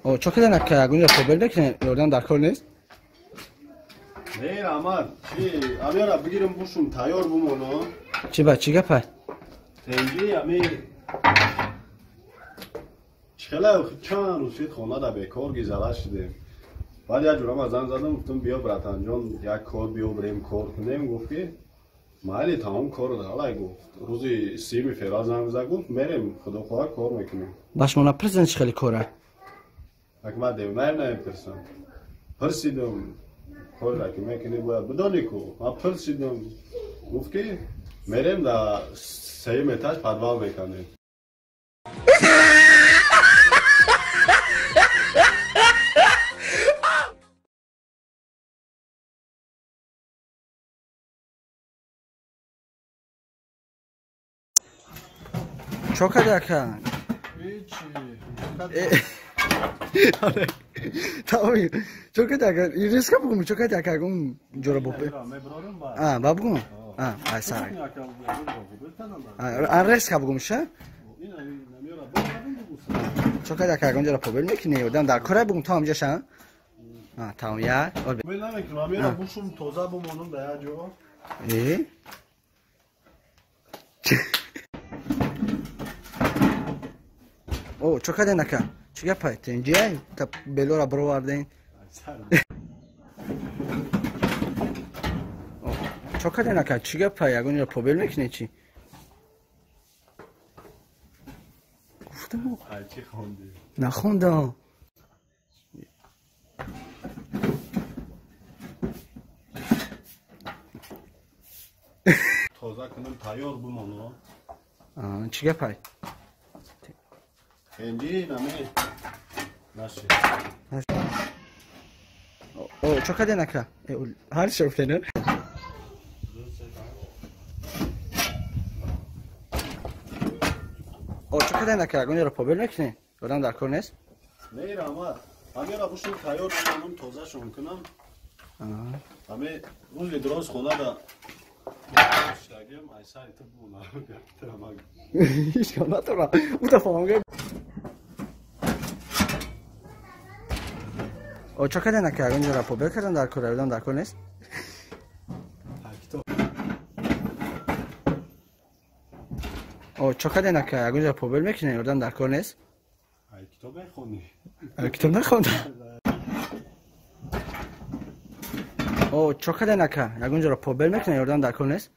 О, чо кадан ака, ягон ҷо побел мекунем, ёрдам дар кор нест? Не, Рамад, чи амера бигирам бушум тайёр бумоно. Чи ба, чи гапа? Тенги ами чихела чанд рӯз шид хона да бекор гизала шудем. Баъд як ҷурама занг задам, гуфтам биё братанҷон, як кор биё бирем кор кунем, гуфт ки майли тамом кор далай гуфт. Рӯзи 30 феврал занг зад, гуфт мерем, худо хоҳад кор мекунем. Ба шумо напурсиданд чи хеле кора? Ак ман девонаем намепурсам. Пурсидам, корра ки мекунӣ бояд бидонӣ ку. Ман пурсидам, гуфт ки мерем дар сеюм этаж подвал мекунем. Чо кади ака? Тамом. Чо кади ака? Риска бугум, чо кади ака гум ҷора бопе. А, ба бугум? А, ай сар. А, реска бугум ша? Чо кади ака гум ҷора побел мекунӣ? Одам дар кора бугум тамом ҷаша? А, тамом я. Бел намекунам, амера бушум тоза бумонум да як ҷо. Э? О, чо карден ака? Чӣ гапа? Тенҷиай? Та белора бироварден? Чо карден ака? Чӣ гапа? Ягон ҷо побел мекунед чӣ? Гуфтам. Чӣ хондӣ? Нахондам. Тоза кунам, тайёр бумоно. Чӣ гапа? Тенҷи наме наши. О, чо карден ака? Ҳар чӣ гуфтен? О, чо карден ака? Ягон ҷоро побел мекунед? Одам дар кор нест? Не, Рамад. Амера бушум тайёр бумонам, тозашон кунам. Аме рӯзи дуроз хона да шагем, ай сари ту бумона. Ҳеҷ кам натора. Ӯ тафоҳам. О, чо карден ака? Ягон ҷоро побел кардан дар кор? Одам дар кор нест? О, чо карден ака? Ягон ҷоро побел мекунед? Одам дар кор нест? Ай китоб мехонӣ? Ай китоб нахондам. О, чо карден ака? Ягон ҷоро побел мекунед? Одам дар кор нест?